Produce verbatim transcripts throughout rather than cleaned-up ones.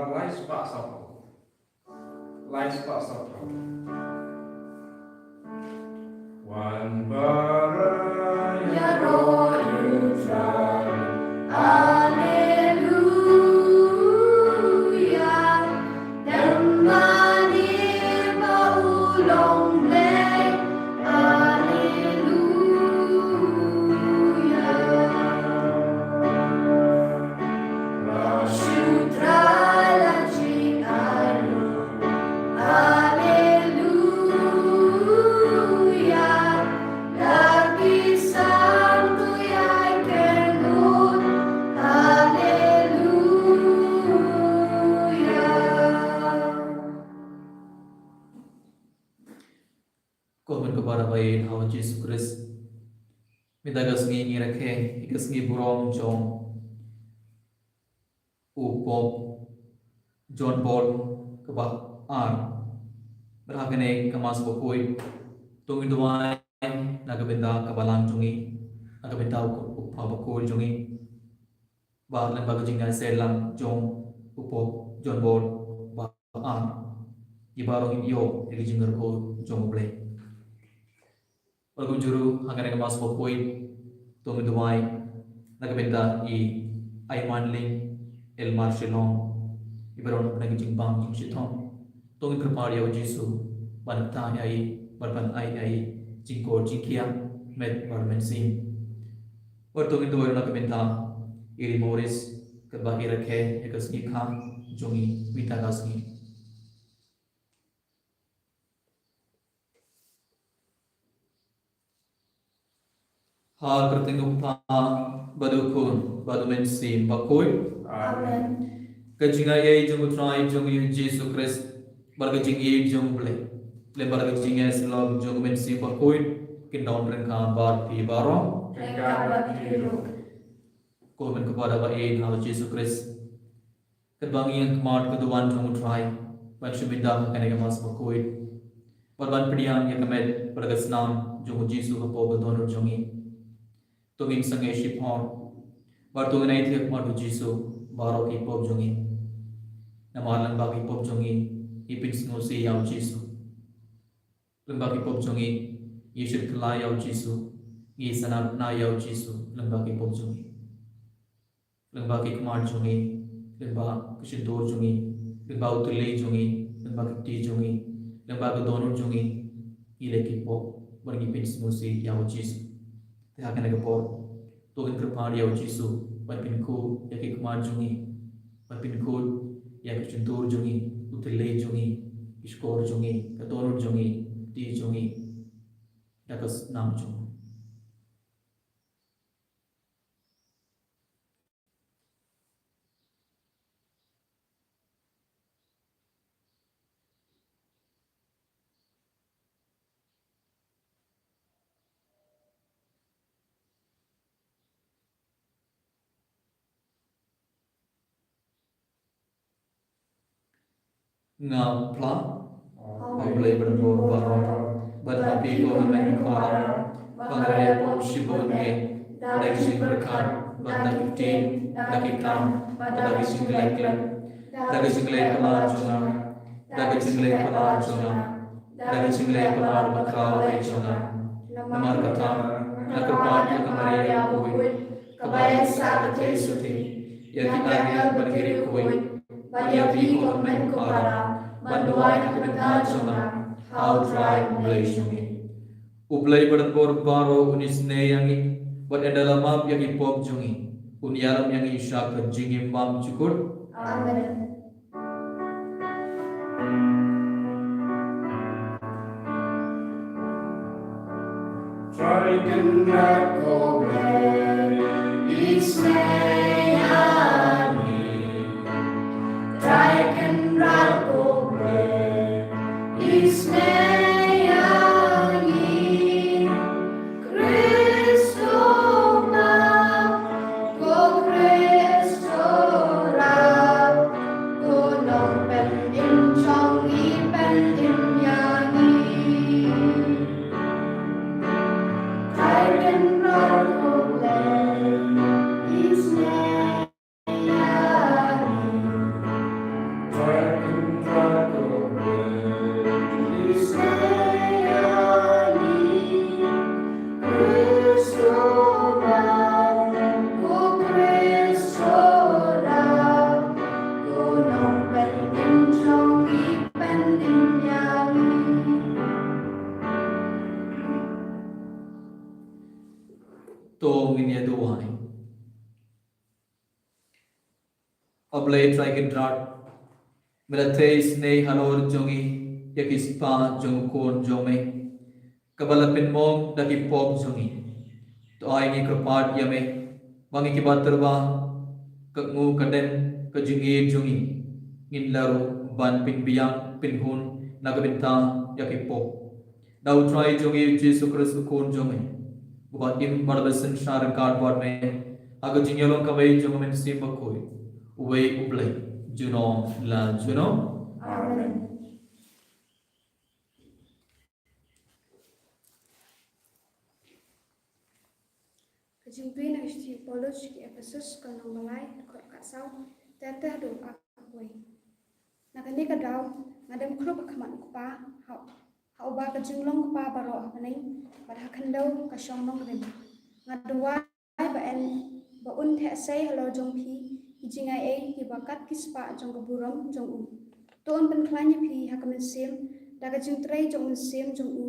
Lai spah saw. Lai spah saw. Wan Bara ïaroh ïa U Trai. Alleluia. Lem bad ba U long Blei. Alleluia. Ba shu trai la jingaiñ. Alleluia. La ki san tu ïai kynduh. Alleluia. Ko Hynmen ko Para ba ïeit ha U Jisu Khrist. Mynta ka sngi ngi rakhe ïa ka sngi burom jong u Pope John Paul kaba ar. Bad ha kane ka Mass bakhuid to ngin duwai na ka bynta ka balang jong ngi, na ka bynta u, u Pha bakhuid jong ngi. Ba lyngba ka jingïaseng lang jong u Pope John Paul ba ar, ngi baroh ngin ïoh ïa ka jingkyrkhu jong U Blei. Bad kumjuh ruh ha kane ka Mass bakhuid to ngin duwai na ka bynta i Aimanling Elmar Shillong, i baroh na ka jingbam jingshitom. To ngin kyrpad ïa U Jisu ban ktah ïa i bad ban ai ïa i jingkor jingkhiah met bad mynsiem. Bad to ngin duwai na ka bynta i Ri Morris kaba i rakhe ïa ka sngi kha jong i mynta ka sngi. Ha ka kyrteng U Kpa bad U Khun bad U Mynsiem Bakhuid. Amen. Ka jingaiei jong U Trai jong ngi U Jisu Khrist bad ka jingïeit jong U Blei lem bad ka jingïasyllok jong U Mynsiem Bakhuid kin don ryngkat bad phi baroh. Ryngkat bad phi ruh. Ko Hynmen ko Para ba ïeit ha U Jisu Khrist. Katba ngi ïeng khmat ka duwan jong U Trai ban shu bynta ha kane ka Mass bakhuid bad ban pdiang ïa ka met bad ka snam jong U Jisu ka Pope ka Dohnud jong ngi. To ngin sangeh shipor bad to ngin aiti khmat U Jisu baroh ki pop jong ngi. Namar lyngba ki pop jong ngi ngi pynsngewsih ïa U Jisu. Lyngba ki pop jong ngi ngi shit kylla ïa U Jisu, ngi sanad na ïa U Jisu lyngba ki pop jong ngi. Lyngba ki khmat jong ngi, lyngba ka shyntur jong ngi, lyngba u tyllei jong ngi, lyngba ki kti jong ngi, lyngba ka dohnud jong ngi, ngi leh ki pop bad ngi pynsngewsih ïa U Jisu. Te ha kane ka por to ngin kyrpad ïa U Jisu ban pynkhuid ïa ki khmat jong ngi, ban pynkhuid ïa ka shyntur jong ngi, u tyllei jong ngi, ki shkor jong ngi, ka dohnud jong ngi, ki kti jong ngi, da ka snam jong ngi. Nga phla ha U Blei ba don bor baroh bad ha phi ko Hynmen ko Para, ba nga la ïapop shibun eh da ka jingpyrkhat bad da ki ktien, da ki kam bad da ka jingleh khlem, da ka jingleh palat jong nga, da ka jingleh palat jong nga, da ka jingleh palat ba khraw eh jong nga. Namar kata nga kyrpad ïa ka Maria bakhuid kaba ïaisah ka jingsuti ïa ki angel bad ki riewkhuid, bad ïa phi ko Hynmen ko Para, ban duwai na ka bynta jong nga ha U Trai U Blei jong ngi. U Blei ba don bor baroh un isynei ïa ngi bad un da la map ïa ki pop jong ngi, un ïalam ïa ngi sha ka jingim bymjukut. Amen. Trai Kynrad ko Blei, isynei ïa ngi. Trai Kynrad ko Blei, isynei ïa ngi. Khrist u map, ko Khrist u rat, ko Nongpynim jong ngi, pynim ïa ngi. Trai Kynrad ko Blei, isynei ïa ngi. ngin ïa duwai. A Blei Trai Kynrad, me la theh isynei halor jong ngi ïa ki spah jong u Khun jong me, kaba la pynmong da ki pop jong ngi. To ai ngi kyrpad ïa me ba ngi kiba tyrwa, ka ngu ka dem ka jingïeit jong ngi, ngin lah ruh ban pynbiang pynhun na ka bynta ïa ki pop. Da U Trai jong ngi U Jisu Khrist U Khun jong ngi, uba im bad uba synshar ryngkat bad me ha ka jingïalong kawei jong U Mynsiem Bakhuid, uwei U Blei, junom la junom. Amen. Ka jingthoh na ka shithi u Paulus sha ki Ephesus, ka lynnong ba lai, dkhot khatsaw, ter ter haduh khatwei. Na kane ka daw nga dem khlup ha khmat U Kpa, ha, ha uba ka jinglong kpa baroh ha bneng bad ha khyndew ka shong nongrim. Nga duwai ba un, ba un theh sei halor jong phi ki jingai ei kiba kat ki spah jong ka burom jong u. To un pynkhlaiñ ïa phi ha ka mynsiem da ka jingtrei jong U Mynsiem jong u.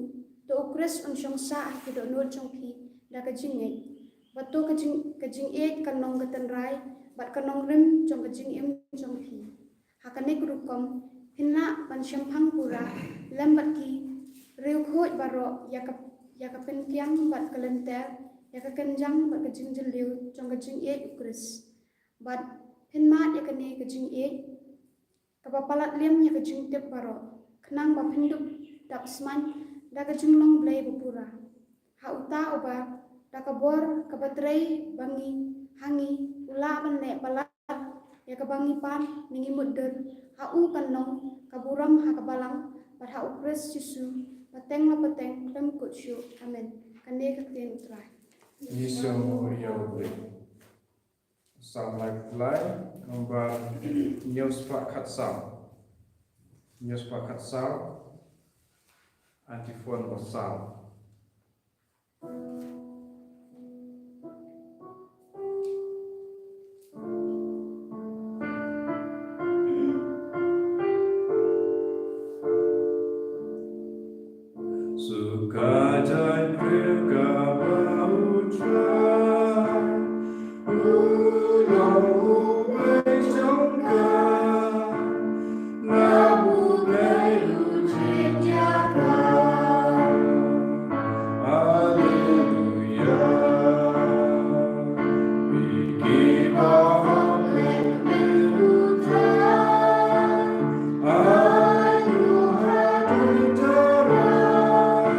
To U Khrist un shong sah ha ki dohnud jong phi da ka jingngeit. Bad to ka jing, ka jingïeit kan long ka tynrai bad ka nongrim jong ka jingim jong phi. Ha kane ka rukom phin lah ban shemphang pura lem bad ki riewkhuid baroh ïa ka, ïa ka pynkiang bad ka lynter, ïa ka kynjang bad ka jingjylliew jong ka jingïeit U Khrist. Bad phin mad ïa kane ka jingïeit kaba palat liam ïa ka jingtip baroh, khnang ba phin dup dap smiej da ka jinglong Blei ba pura. Ha uta uba da ka bor kaba trei ba ngi, ha ngi, u lah ban leh palat ïa kaba ngi pan ne ngi mutdur. Ha u kan long ka burom ha ka balang bad ha U Khrist Jisu, pateng la pateng, khlem kut shuh. Amen. Kane ka ktien U Trai. Ngi sngewbha ïa U Blei. Salm laiphew lai, nambar hynñiew spah khatsaw. Hynñiew spah khatsaw. Antiphon ba saw. Suka jaiñ briew kaba U Trai, u long uwei jong ka, na U Blei u jingïakal. Haleluya. Ki ba hap leh U Trai, ai u haduh tharai,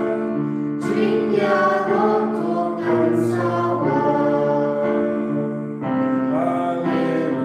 jingïaroh to kan sa wan. Haleluya.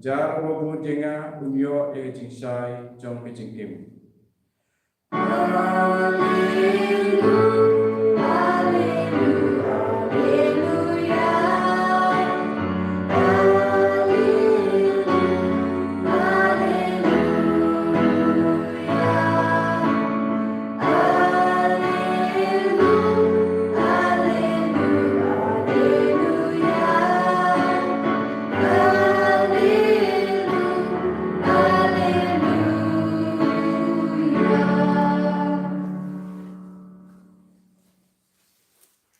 Jar uba bud ïa nga un ïoh ïa ka jingshai jong ka jingim.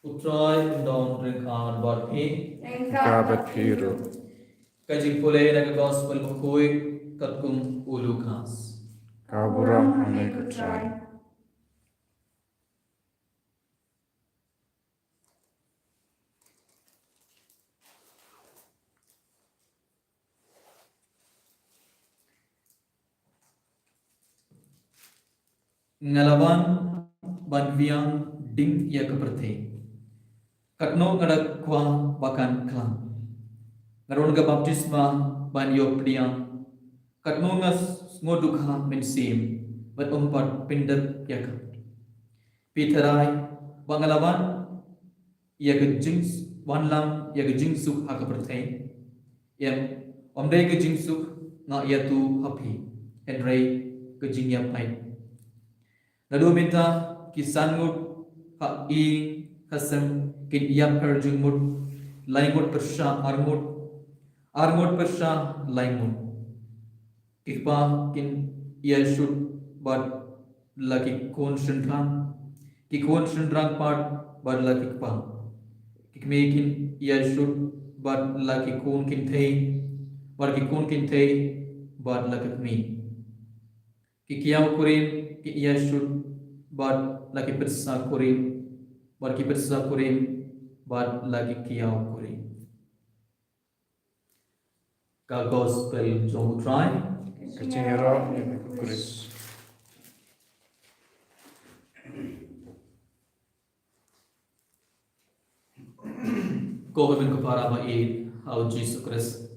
U Trai un don ryngkat bad phi. Ryngkat bad phi ruh. Ka jingpule na ka Gospel bakhuid katkum u Lukas. Ka burom ha me ko Trai. Nga la wan ban biang ding ïa ka pyrthei. Katno nga da kwah ba kan klang. Nga don ka baptisma ban ïoh pdiang. Katno nga sngewdukha mynsiem bad ym pat pyndep ïa ka. Phi tharai ba nga la wan ïa ka jing, wanlam ïa ka jingsuk ha ka pyrthei? Em, ym dei ka jingsuk nga ïathuh ha phi, hynrei ka jingïapait. Naduh mynta ki san ngut ha ïing ha sem kin ïap her jingmut, lai ngut pyrshah ar ngut, ar ngut pyrshah lai ngut. Ki kpa kin ïashut bad la ki khun shynrang, ki khun shynrang pat bad la ki kpa. Ki kmie kin ïashut bad la ki khun kynthei, bad ki khun kynthei bad la ki kmie. Ki kiaw kurim kin ïashut bad la ki pyrsa kurim, bad ki pyrsa kurim bad la ki kiaw kurim. Ka Gospel jong U Trai. Ka jingïaroh ïa me ko Khrist. Ko hynmen ko para ba ïeit ha U Jisu Khrist.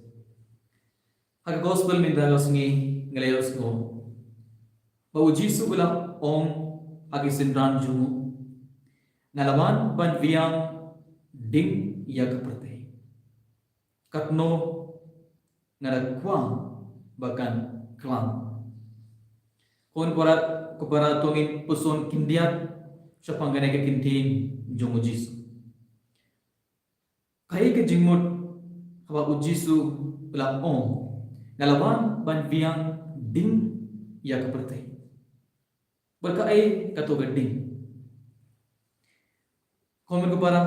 Ha ka Gospel mynta ka sngi ngi la ïohsngew ba U Jisu u la ong ha ki synran jong u, nga la wan ban biang ding ïa ka pyrthei. Katno nga da kwah ba kan klang. Ko hynmen ko para, ko para, to ngin puson khyndiat shaphang kane ka ktien jong U Jisu. Kaei ka jingmut haba U Jisu u la ong, nga la wan ban biang ding ïa ka pyrthei? Bad kaei kato ka ding? Ko hynmen ko para,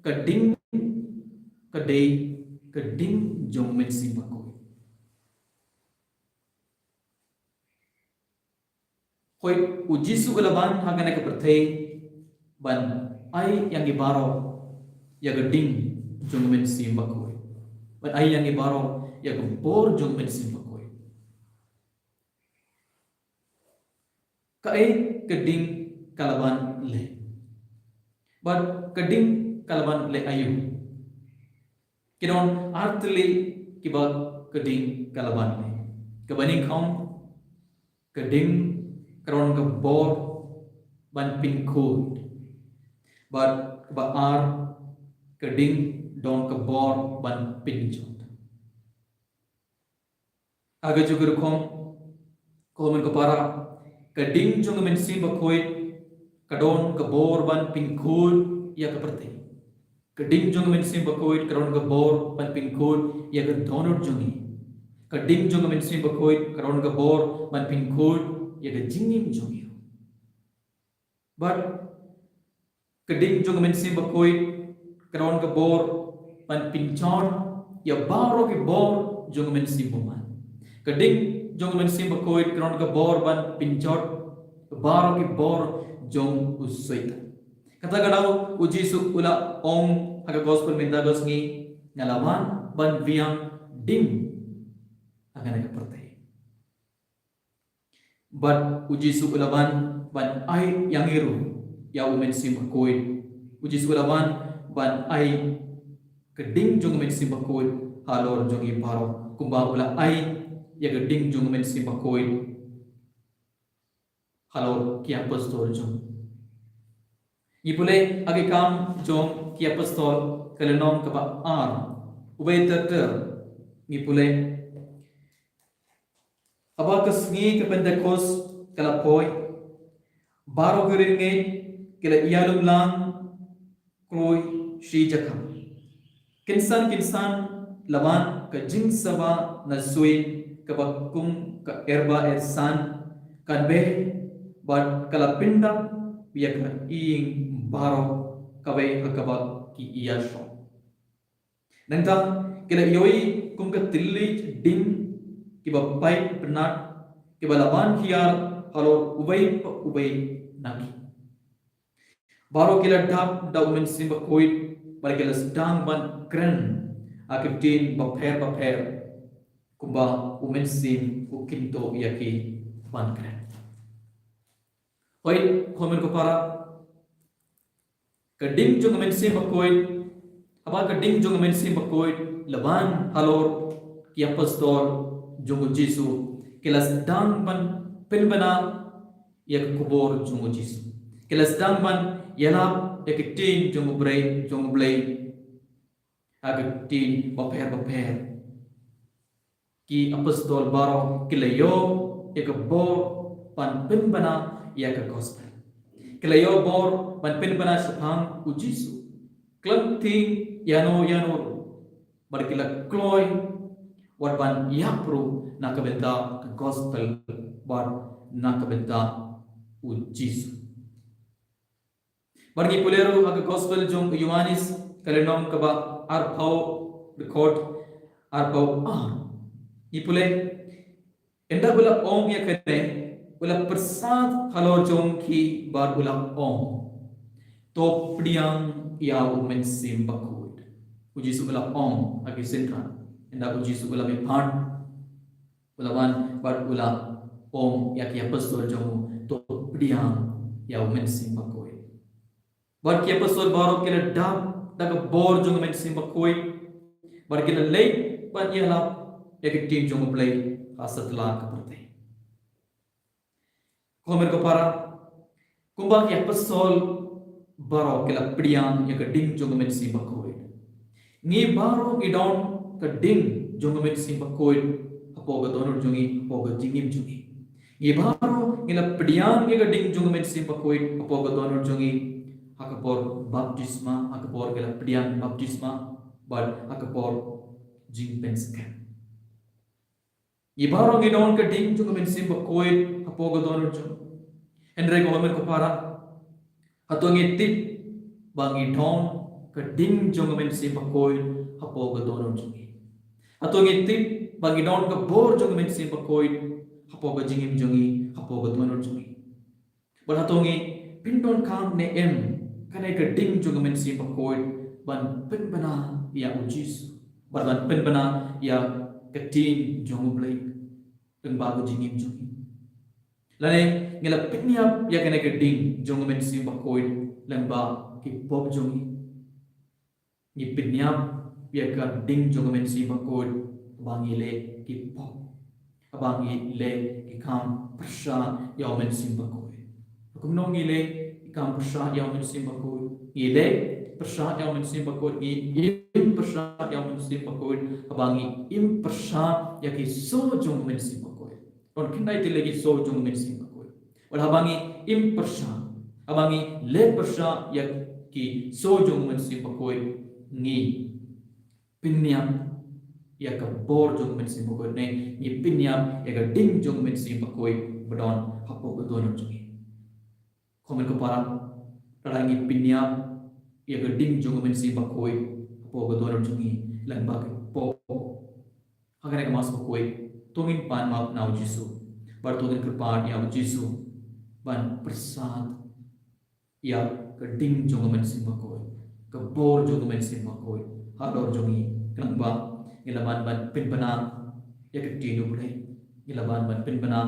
ka ding ka dei ka ding jong U Mynsiem Bakhuid. Hooid, U Jisu u la wan ha kane ka pyrthei ban ai ïa ngi baroh ïa ka ding jong U Mynsiem Bakhuid, ban ai ïa ngi baroh ïa ka bor jong U Mynsiem Bakhuid. Kaei ka ding ka la wan leh? Bad ka ding ka la wan leh aïu? Ki don ar tylli kiba ka ding ka la wan leh. Kaba nyngkong, ka ding ka don ka bor ban pynkhuid. Bad kaba ar, ka ding don ka bor ban pynjot. Ha kajuh ka rukom, ko hynmen ko para, ka ding jong U Mynsiem Bakhuid ka don ka bor ban pynkhuid ïa ka pyrthei. Ka ding jong U Mynsiem Bakhuid ka don ka bor ban pynkhuid ïa ka dohnud jong ngi. Ka ding jong U Mynsiem Bakhuid ka don ka bor ban pynkhuid ïa ka jingim jong ngi. Bad ka ding jong U Mynsiem Bakhuid ka don ka bor ban pynjot ïa baroh ki bor jong U Mynsiem Bymman. Ka ding jong U Mynsiem Bakhuid ka don ka bor ban pynjot ïa baroh ki bor jong u Soitan. Kata ka daw U Jisu u la ong ha ka Gospel mynta ka sngi, nga la wan ban biang ding ha kane ka pyrthei. Bad U Jisu u la wan ban ai ïa ngi ruh ïa U Mynsiem Bakhuid. U Jisu u la wan ban ai ka ding jong U Mynsiem Bakhuid halor jong ngi baroh. kumba u la ai ïa ka ding jong u Mynsiem Bakhuid halor ki apostol jong u. Ngi pule ha ki Kam jong ki Apostol, ka lynnong kaba ar, uwei ter ter, ngi pule: Haba ka sngi ka Pentekost ka la poi, baroh ki riewngeit ki la ïalum lang kloi shi jaka. Kynsan kynsan la wan ka jingsabha na suiñ kaba kum ka erba ersan kan beh, bad ka la pyndap ïa ka ïing baroh kawei ha kaba ki ïashong. Nangta ki la ïohi kum ka tylli ding kiba pait bnat, kiba la ban hiar halor uwei pa uwei na ki. Baroh ki la dap da u Mynsiem Bakhuid, bad ki la sdang ban kren ha ki ktien bapher bapher, kumba u Mynsiem u kyntu ïa ki ban kren. Hooid, ko hynmen ko para, ka ding jong u Mynsiem Bakhuid, haba ka ding jong u Mynsiem Bakhuid la wan halor ki apostol jong u Jisu, ki la sdang ban pynbna ïa ka khubor jong u Jisu. Ki la sdang ban ïalap ïa ki ktien jong u Blei, jong u Blei ha ki ktien bapher bapher. Ki apostol baroh ki la ïoh ïa ka bor ban pynbna ïa ka gospel. Ki la ïoh bor ban pynbna shaphang u Jisu. Khlem tieng ïano ïano ruh, bad ki la kloi wat ban ïap ruh na ka bynta ka gospel bad na ka bynta u Jisu. Bad ngi pule ruh ha ka gospel jong u Ïoannis, ka lynnong kaba arphew, record arphew ar. Ngi pule: Ynda u la ong ïa kane, u la pyrsad halor jong ki bad u la ong: To pdiang ïa u Mynsiem Bakhuid. U Jisu u la ong ha ki synran, ynda u Jisu u la mihpat, u la wan bad u la ong ïa ki apostol jong u: To pdiang ïa u Mynsiem Bakhuid. Bad ki apostol baroh ki la dap da ka bor jong u Mynsiem Bakhuid, bad ki la leit ban ïalap ïa ki ktien jong u Blei ha satlak ka pyrthei. Ko hynmen ko para, kumba ki apostol baroh ki la pdiang ïa ka ding jong u Mynsiem Bakhuid, ngi baroh ngi don ka ding jong u Mynsiem Bakhuid hapoh ka dohnud jong ngi, hapoh ka jingim jong ngi. Ngi baroh ngi la pdiang ïa ka ding jong u Mynsiem Bakhuid hapoh ka dohnud jong ngi, ha ka por baptisma, ha ka por ki la pdiang baptisma, bad ha ka por jingpynskhem. Ngi baroh ngi don ka ding jong u Mynsiem Bakhuid hapoh ka dohnud jong ngi. Hynrei ko hynmen ko para, hato ngi tip ba ngi don ka ding jong u Mynsiem Bakhuid hapoh ka dohnud jong ngi? Hato ngi tip ba ngi don ka bor jong u Mynsiem Bakhuid hapoh ka jingim jong ngi, hapoh ka dohnud jong ngi? Bad hato ngi pyndonkam ne em kane ka ding jong u Mynsiem Bakhuid ban pynbna ïa u Jisu, bad ban pynbna ïa ka ktien jong u Blei lyngba ka jingim jong ngi? Lane ngi la pynïap ïa kane ka ding jong u Mynsiem Bakhuid lyngba ki pop jong ngi? Ngi pynïap ïa ka ding jong u Mynsiem Bakhuid haba ngi leh ki pop, haba ngi leh ki kam pyrshah ïa u Mynsiem Bakhuid. Kumno ngi leh ki kam pyrshah ïa u Mynsiem Bakhuid? Ngi leh pyrshah ïa u Mynsiem Bakhuid, ngi im pyrshah ïa u Mynsiem Bakhuid haba ngi im pyrshah ïa ki soo jong u Mynsiem Bakhuid. Don khyndai tylli ki soo jong u Mynsiem Bakhuid. Wat haba ngi im pyrshah, haba ngi leh pyrshah ïa ki soo jong u Mynsiem Bakhuid, ngi pynïap ïa ka bor jong u Mynsiem Bakhuid, ne ngi pynïap ïa ka ding jong u Mynsiem Bakhuid ba don hapoh ka dohnud jong ngi. Ko hynmen ko para, lada ngi pynïap ïa ka ding jong u Mynsiem Bakhuid hapoh ka dohnud jong ngi lyngba ki pop, ha kane ka Mass Bakhuid, to ngin pan map na u Jisu, bad to ngin kyrpad ïa u Jisu ban pyrsad ïa ka ding jong u Mynsiem Bakhuid, ka bor jong u Mynsiem Bakhuid halor jong ngi, khnang ba ngin lah ban pynbna ïa ka ktien u Blei, ngin lah ban pynbna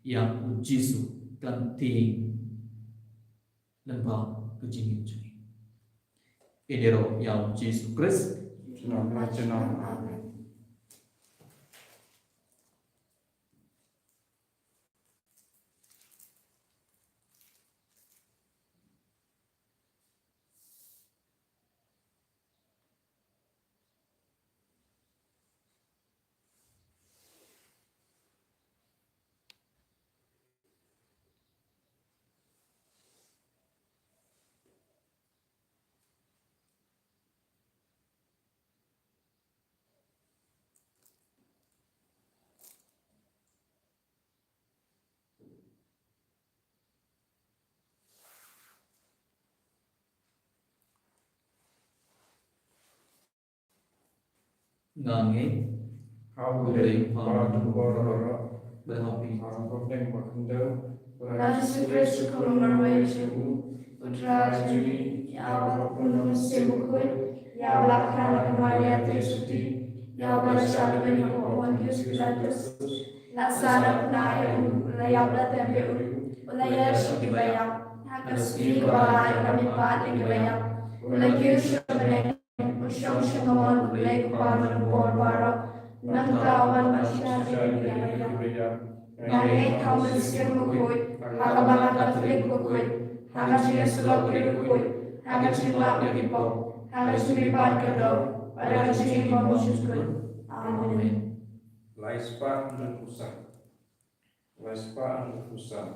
ïa u Jisu khlem tieng lyngba ka jingim jong ngi. Ïa u Jisu Khrist. Amen. Nga ngeit ha U Blei Kpa Baroh, bad ha U Jisu Khrist, U Khun marwei jong U Trai jong ngi, ïa uba bun ïa U Mynsiem Bakhuid, ïa uba la kha na ka Maria Theisotti, ïa uba la shah lyngba u Pontius Pilatus, la sah na ka bynta ïa U, la ïap la tep ïa U, U la ïaid sha kiba ïap, ha ka sngi kaba lai U la mihpat ïa kiba ïap, U la kiew sha bneng, U shong sha ka mon U Blei U Kpa Badonbor Baroh. Nangta U wan ban shah ïa kiba ïap. Nga ngeit ha U Mynsiem Bakhuid, ha ka Balang Katholik bakhuid, ha ka jingïasyllok ki riewkhuid, ha ka jingmap ïa ki pop, ha ka jingmihpat ka doh, bad ha ka jingim ba mynshuwa. Amen. Lai spah hynriewphew san. Lai spah hynriewphew san.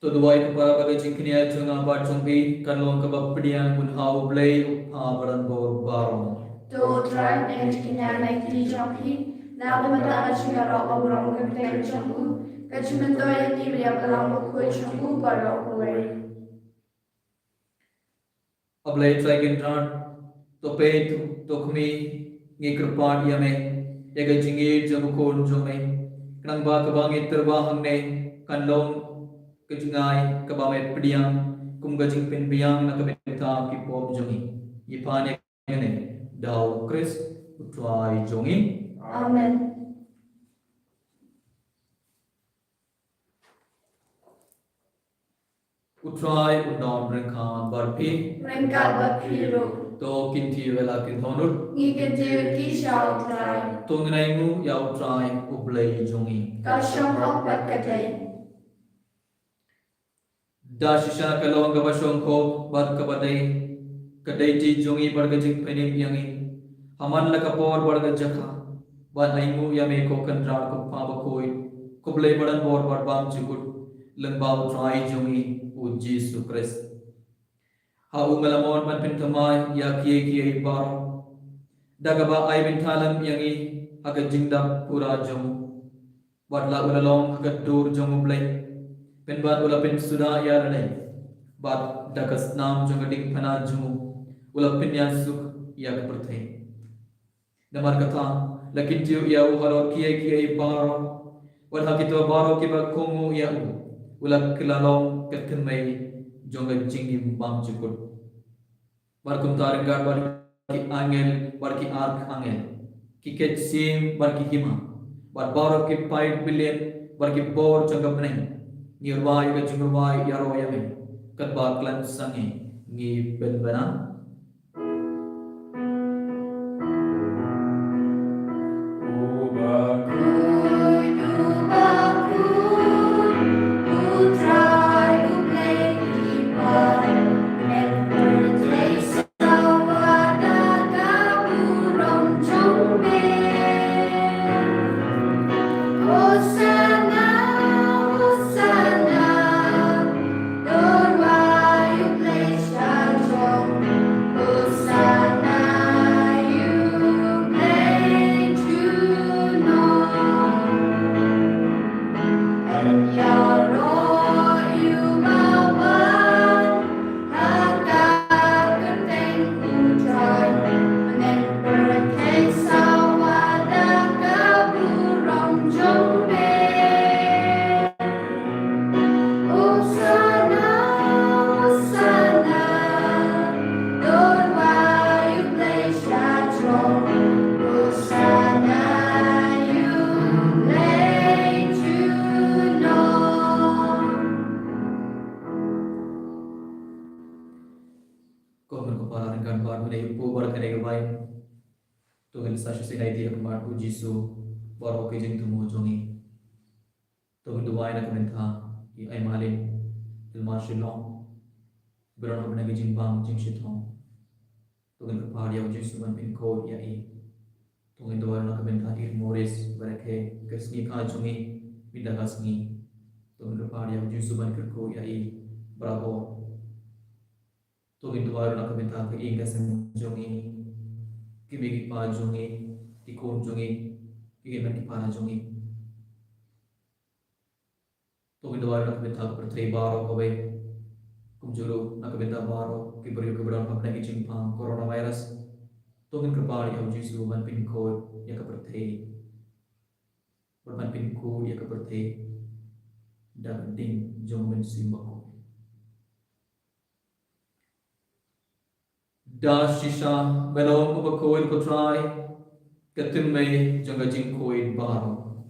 To duwai, ko para, ba ka jingkñia jong nga bad jong phi kan long kaba pdiang bun ha U Blei U Kpa Badonbor Baroh. To U Trai un ïeng jingkñia na ki kti jong phi, na ka bynta ka jingïaroh ba burom ka kyrteng jong U, ka jingmyntoi ïa ngi bad ïa ka Balang Bakhuid jong U baroh kawei. A Blei Trai Kynrad, to peit, to khmih, ngi kyrpad ïa me, ïa ka jingïeit jong u Khun jong me, khnang ba kaba ngi tyrwa hangne kan long ka jngai kaba me pdiang kum ka jingpynbiang na ka bynta ki pop jong ngi. Ngi pan ïa kane da U Khrist U Trai jong ngi. Amen. U Trai un don ryngkat bad phi. Ryngkat bad phi ruh. To kin tip ïa la ki thonut. Ngi kin tip ki sha U Trai. To ngin ainguh ïa U Trai U Blei jong ngi. Ka shong hok bad ka dei. Da shisha ka long kaba shong hok bad kaba dei, ka dei ti jong ngi bad ka jingpynim ïa ngi ha man la ka por bad ka jaka, ban ainguh ïa me ko Kynrad ko Kpa Bakhuid, ko Blei Badonbor bad Bymjukut, lyngba U Trai jong ngi U Jisu Khrist. Ha u me la mon ban pynthymmai ïa kiei kiei baroh, da kaba ai bynta lem ïa ngi ha ka jingdap pura jong u. Bad la u la long ha ka dur jong U Blei, pynban u la pynsuda ïa lade, bad da ka snam jong ka diengphna jong u, u la pynïasuk ïa ka pyrthei. Namar kata, la kyntiew ïa u halor kiei kiei baroh, bad ha kito baroh kiba kohnguh ïa u, u la kylla long ka thymmei jong ka jingim bymjukut. Bad kumta ryngkat bad ki angel bad ki arkangel, ki kejsim bad ki hima, bad baroh ki paid byllien bad ki bor jong ka bneng. Ngi rwai ka jingrwai ïaroh ïa me, katba khlem sangeh ngi pynbna. Ko Mynkhuid, ko para ryngkat bad u Blei, to ngin sa shisien ïaid ha khmat u Jisu baroh ki jingthmu jong ngi. To ngin duwai na ka bynta i Aimalin Elmar Shillong, ba don ha bynta ki jingbam jingshitom. To ngin kyrpad ïa u Jisu ban pynkhuid ïa i. To ngin duwai na ka bynta i Morris Barakhe, ka sngi kha jong i mynta ka sngi. To ngin kyrpad ïa u Jisu ban kyrkhu ïa i barabor. To ngin duwai ruh na ka bynta ka ïing ka sem jong i, ki mei ki pa jong i, ki khun jong i, ki hynmen ki para jong i. To ngin duwai ruh na ka bynta ka pyrthei baroh kawei, kumjuh ruh na ka bynta baroh ki briew kiba don hapdeng ki jingpang coronavirus. To ngin kyrpad ïa u Jisu ban pynkhuid ïa ka pyrthei bad ban pynkhuid ïa ka pyrthei da ka ding jong u Mynsiem Bakhuid. Da shisha me long uba khuid, ko Trai, ka tynmei jong ka jingkhuid baroh.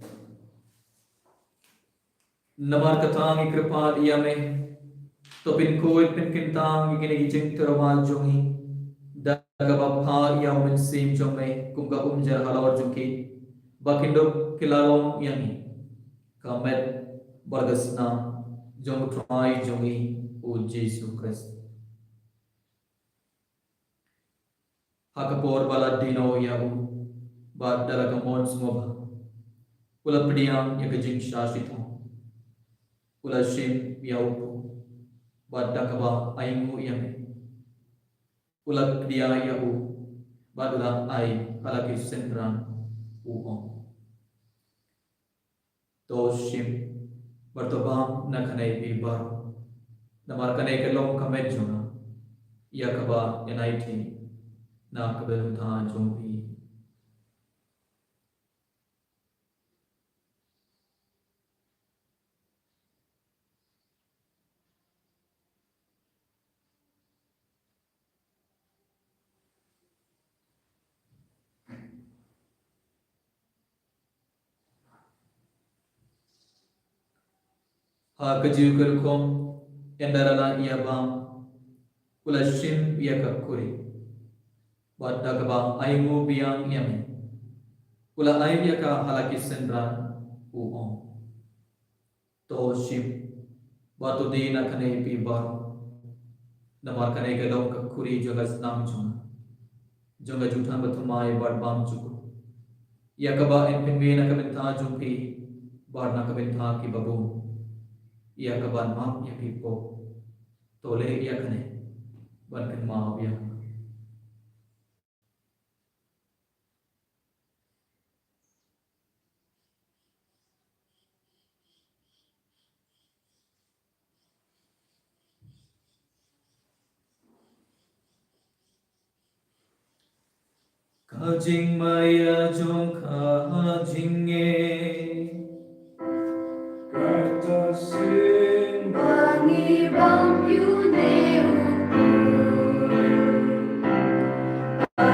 Namar kata ngi kyrpad ïa me, to pynkhuid pynkyntang ïa kine ki jingtyrwa jong ngi da kaba phah ïa u Mynsiem jong me kum ka umjar halor jong ki, ba kin dup ki la long ïa ngi ka met bad ka snam jong u Trai jong ngi u Jisu Khrist. Ha ka por ba la die noh ïa u, bad da la ka mon sngewbha, u la pdiang ïa ka jingshah shitom, u la shim ïa u puk, bad da kaba ainguh ïa me, u la kdiah ïa u, bad u la ai ha la ki synran, u ong: To shim bad to bam na kane phi baroh, namar kane ka long ka met jong nga, ïa kaba yn aiti na ka bynta jong phi. Ha kajuh ka rukom, ynda la ïa bam, u la shim ïa ka khuri, bad da kaba ainguh biang ïa me, u la ai ïa ka ha la ki synran, u ong: To shim bad to die na kane phi baroh, namar kane ka long ka khuri jong ka snam jong nga, jong ka jutang bathymmai bad bymjukut, ïa kaba yn pynmih na ka bynta jong phi bad na ka bynta kiba bun, ïa kaban map ïa ki pop. To leh ïa kane ban kynmaw ïa nga. Ka jingmaïa jong ka jingngeit. Kata sien ba ngi bam ïa une u khun, ba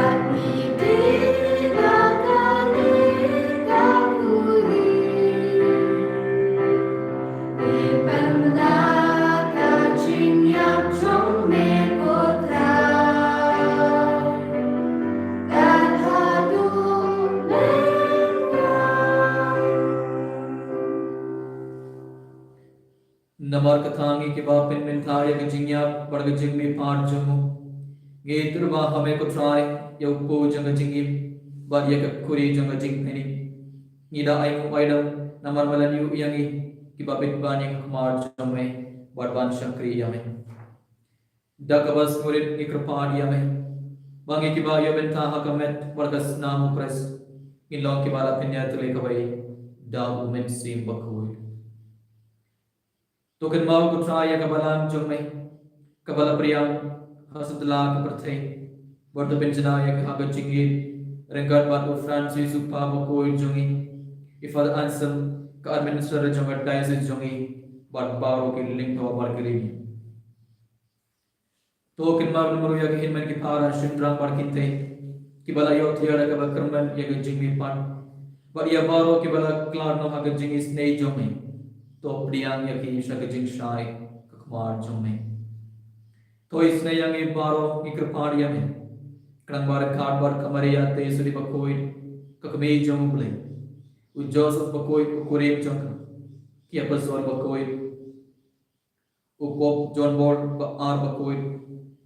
Namar kata ngi kiba pynmynta ïa ka jingïap bad ka jingmihpat jong u, ngi tyrwa ha me ko Trai, ïa u pud jong ka jingim bad ïa ka khuri jong ka jingpynim. Ngi da ainguh aidam namar me la ïoh ïa ngi kiba bit ban ïa ka khmat jong me bad ban shakri ïa me. Da kaba sngewrit ngi kyrpad ïa me ba ngi kiba ïoh bynta ha ka met bad ka snam u Khrist ngin long kiba la pynïatylli kawei da u Mynsiem Bakhuid. To kynmaw ko Trai ïa ka balang jong me kaba la pdiang ha satlak ka pyrthei, bad to pynjngai ïa ka ha ka jingïeit ryngkat bad u Francis u kpa bakhuid jong ngi, i Father Anselm ka administrator jong ka diocese jong ngi, bad baroh ki lyngdoh bad ki riewniam. To kynmaw lem ruh ïa ki hynmen ki para shynrang bad kynthei kiba la ïohthiah da kaba kyrmen ïa ka jingmihpat, bad ïa baroh kiba la khlad noh ha ka jingisynei jong me. To pdiang ïa ki sha ka jingshai ka khmat jong me. To isynei ïa ngi baroh, ngi kyrpad ïa me, khnang ba ryngkat bad ka Maria Theisotti bakhuid, ka kmie jong u Blei, u Joseph bakhuid u kurim jong ka, ki apostol bakhuid, u Pope John Paul ba ar bakhuid,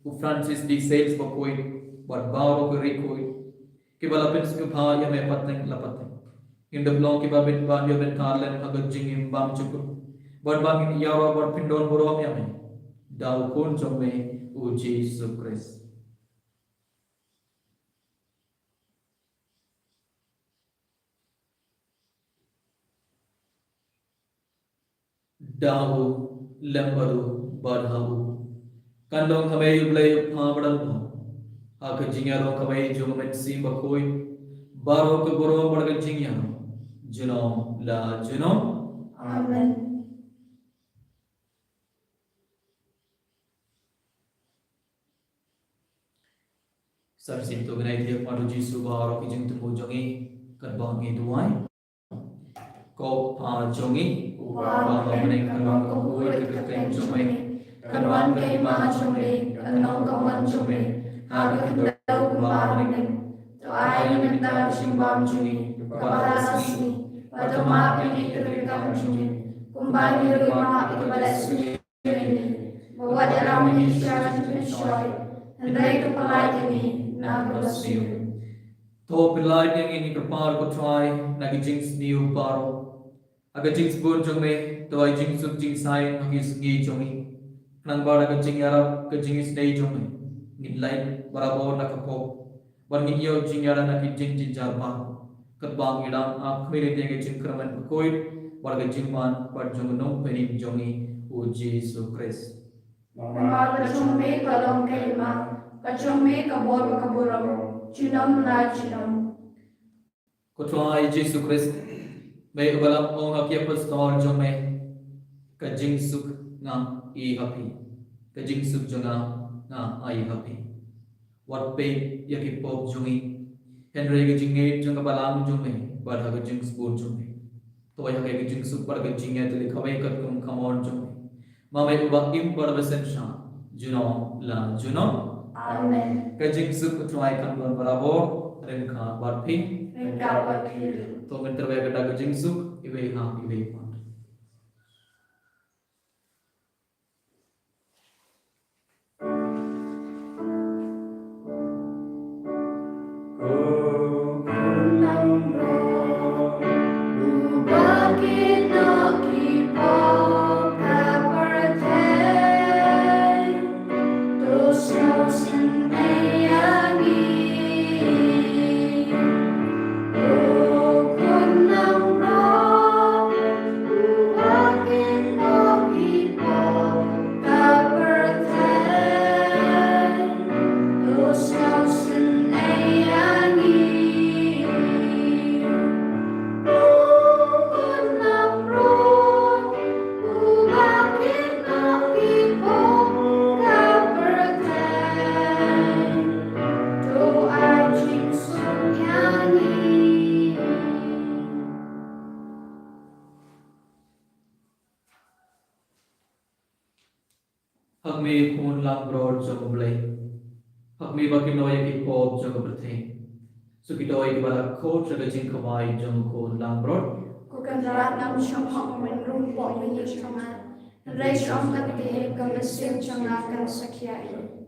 u Francis de Sales bakhuid, bad baroh ki riewkhuid kiba la pynsngewbha ïa me pateng la pateng, ngin da long kiba bit ban ïoh bynta lem ha ka jingim bymjukut, bad ba ngin ïaroh bad pyndonburom ïa me da u Khun jong me u Jisu Khrist. Da u, lem bad u, bad ha u, kan long ha me U Blei U Kpa Badonbor, ha ka jingïaroh kawei jong u Mynsiem Bakhuid, baroh ka burom bad ka jingïaroh junom la junom. Amen. Sa shisien to ngin ïa khmat ïa u Jisu baroh ki jingthmu jong ngi katba ngi duwai. Ko Pa jong ngi uba ha bneng, kan long ka kyrteng jong me, kan wan ka hima jong me, kan long ka mon jong me ha ka khyndew kumba ha bneng. To ai ïa ngi mynta ka jingbam jong ngi kaba la ka sngi, bad to map ïa ngi ki riewkam jong ngi kumba ngi ruh ngi map ïa kiba leh sngi. Wat ïalam ïa ngi sha ka jingpynshoi, hynrei to pyllait ïa ngi na ka bymjukut. To pyllait ïa ngi, ngi kyrpad ko Trai, na ki jingsniew baroh. Ha ka jingsbun jong me to ai jingsuk jingsaiñ ha ki sngi jong ngi, khnang ba da ka jingïarap ka jingisynei jong me ngin lait barabor na ka pop, bad ngin ïoh jingïada na ki jingjynjar baroh, katba ngi dang ap khmih ïa ka jingkyrmen bakhuid bad ka jingwan pat jong u Nongpynim jong ngi u Jisu Khrist. Namar ka jong me ka long ka hima, ka jong me ka bor bad ka burom junom la junom. Ko Trai Jisu Khrist, me uba la ong ha ki apostol jong me, ka jingsuk nga ai ha phi, ka jingsuk jong nga nga ai ha phi. Wat peit ïa ki pop jong ngi, hynrei ka jingngeit jong ka balang jong me bad ha ka jingsbun jong me. To ai ha ka jingsuk bad ka jingïatylli kawei katkum ka mon jong me, ma me uba im bad ba synshar junom la junom. Amen. Ka jingsuk u Trai kan don barabor ryngkat bad phi. Ryngkat bad phi ruh. To ngin tyrwa ka dak ka jingsuk iwei ha iwei pat. Ha khmih, Khun langbrot jong U Blei. Ha khmih ba kynnoh ïa ki pop jong ka pyrthei. Shu kito kiba la khot sha ka jingkhawai jong U Khun langbrot. Ko Kynrad, ngam shym hok ban rung pop ïa ngi shakhmat. Hynrei jong kane ka mynsiem jong nga kan sakhia ïa ngi.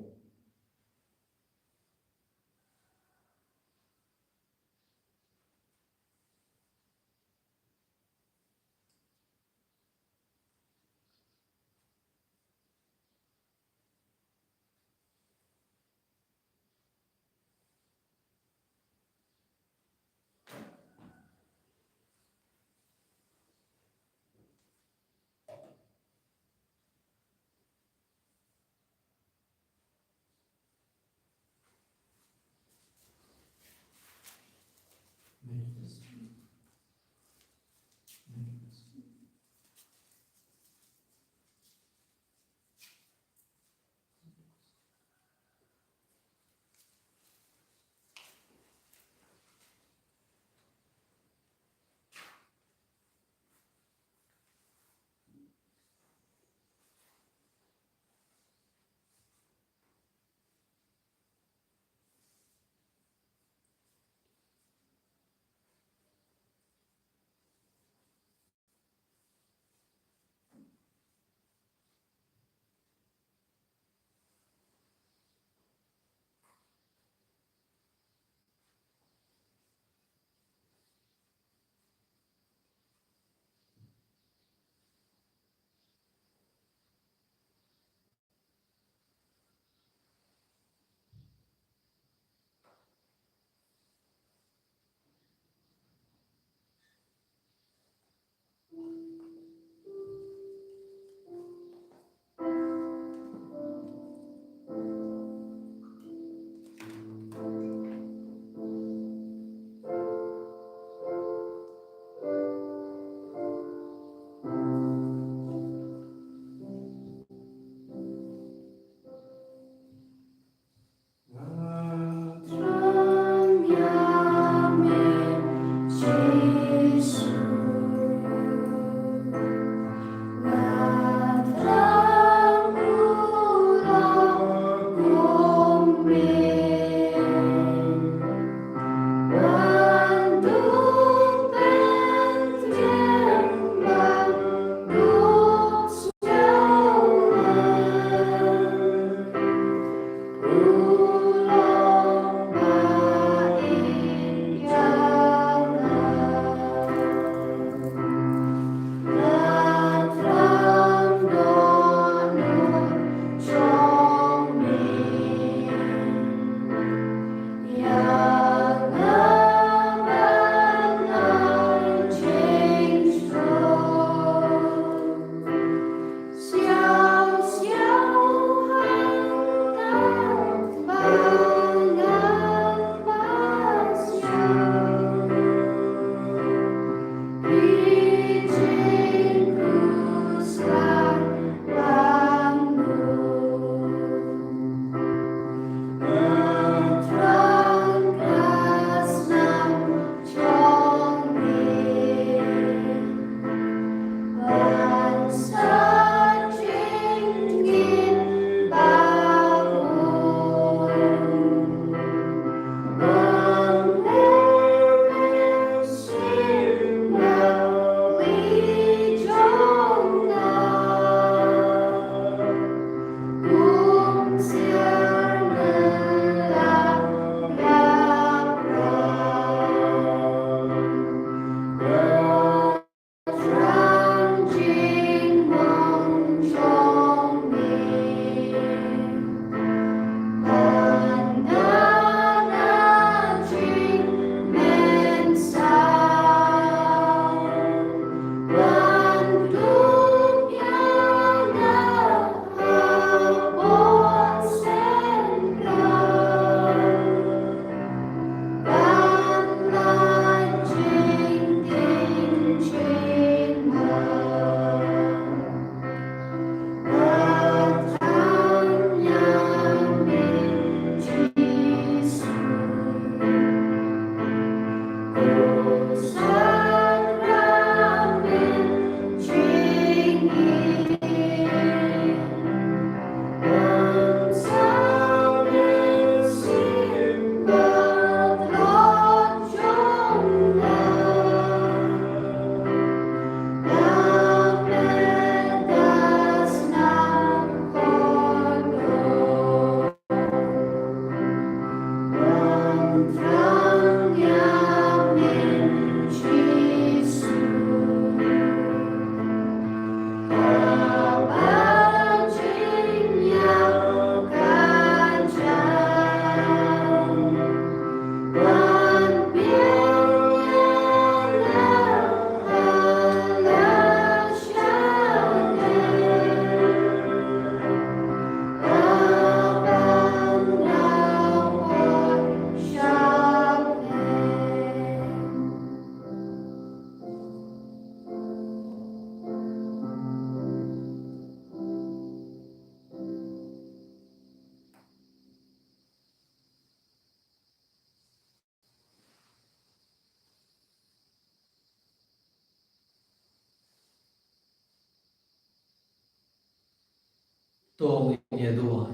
To ngin ïa duwai.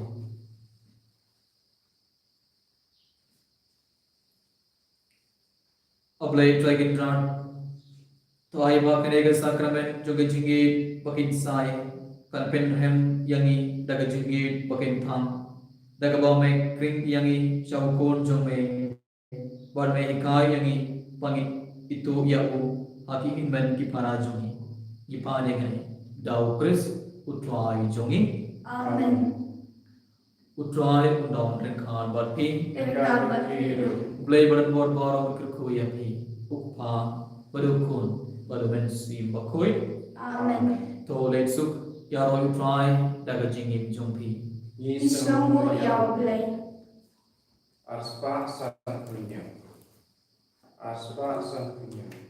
A Blei Trai Kynrad, to ai ba kane ka sakramen jong ka jingïeit ba kheiñ sai kan pynrhem ïa ngi da ka jingïeit ba kheiñ thang, da kaba me khring ïa ngi sha u Khun jong me, bad me hikai ïa ngi ba ngin ithuh ïa u ha ki hynmen ki para jong ngi. Ngi pan ïa kane da u Khrist u Trai jong ngi. Amen. U Trai un don ryngkat bad phi. Ryngkat bad phi ruh. U Blei badonbor baroh un kyrkhu ïa phi. U Kpa bad u Khun bad u Mynsiem Bakhuid. Amen. To leit suk, ïaroh ïa u Trai da ka jingim jong phi. Ngi sngewbha ïa u Blei. Ar spah san phew hynñiew. Ar spah san phew hynñiew.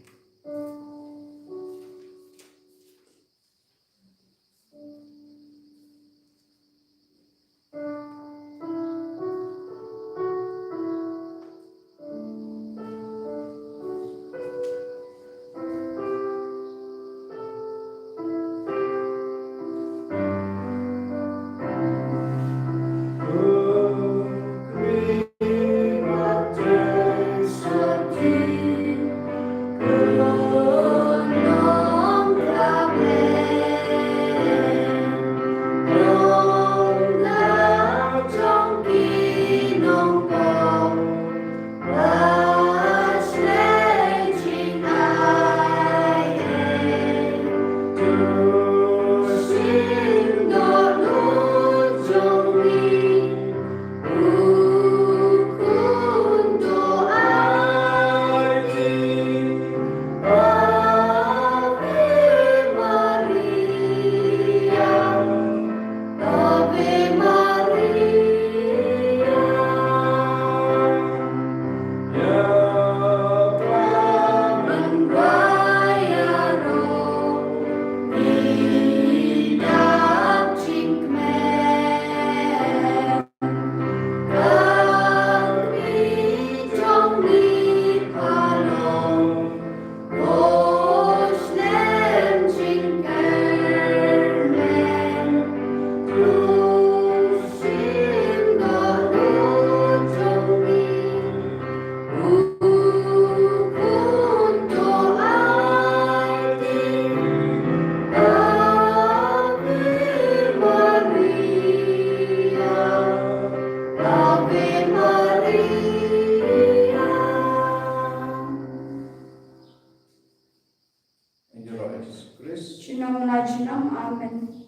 Junom la junom. Amen.